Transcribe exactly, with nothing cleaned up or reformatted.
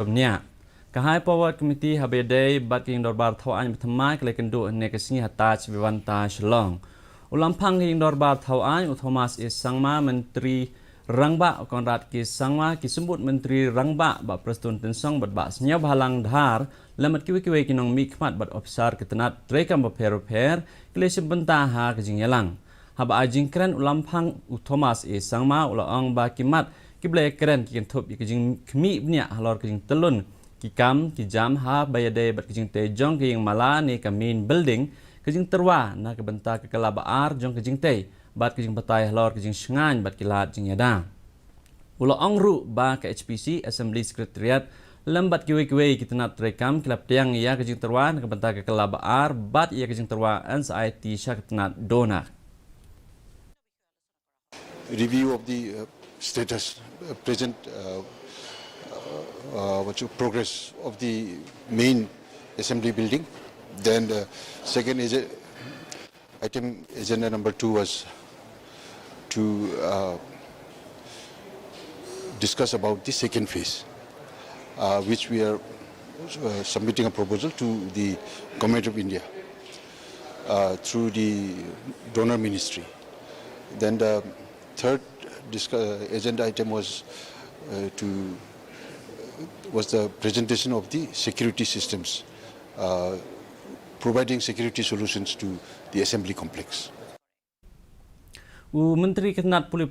bniah. Ka High Powered Committee ha ba ïadei bad ka jingdorbar thaw aiñ ba thymmai ka la ïakynduh hynne ka sngi ha Taj Vivanta Shillong. U Lamphang ka jingdorbar thaw aiñ u Thomas A Sangma, Myntri Rangbah u Conrad K Sangma, ki Symbud Myntri Rangbah Bah Prestone Tynsong bad Bah Sniawbhalang Dhar, lem bad kiwei kiwei ki nongmihkhmat bad ophisar ka tnat treikam bapher bapher ki la shim bynta ha ka jingïalang. Haba ai jingkren u Lamphang u Thomas A Sangma u la ong ba ki mat kiba la ïakren ki kynthup ïa ka jingkhmih bniah halor ka jingtyllun ki kam ki jam ha ba ïadei bad ka jingtei jong ka ïing mala ne ka main building, ka jingtyrwa na ka bynta ka kylla ba ar jong ka jingtei bad ka jingbatai halor ka jingshngaiñ bad ki lad jingïada. U la ong ruh ba ka H P C Assembly Secretariat lem bad kiwei kiwei ki tnat treikam ki la pdiang ïa ka jingtyrwa na ka bynta ka kylla ba ar bad ïa ka jingtyrwa N C I T sha ka tnat DoNER. Review of the uh, status, uh, present, uh, uh, what you, progress of the main assembly building. Then the second is a, item agenda number two was to uh, discuss about the second phase, uh, which we are uh, submitting a proposal to the Government of India uh, through the DoNER ministry. Then the third discu- agenda item was uh, to was the presentation of the security systems, uh, providing security solutions to the assembly complex. U Myntri ka tnat pule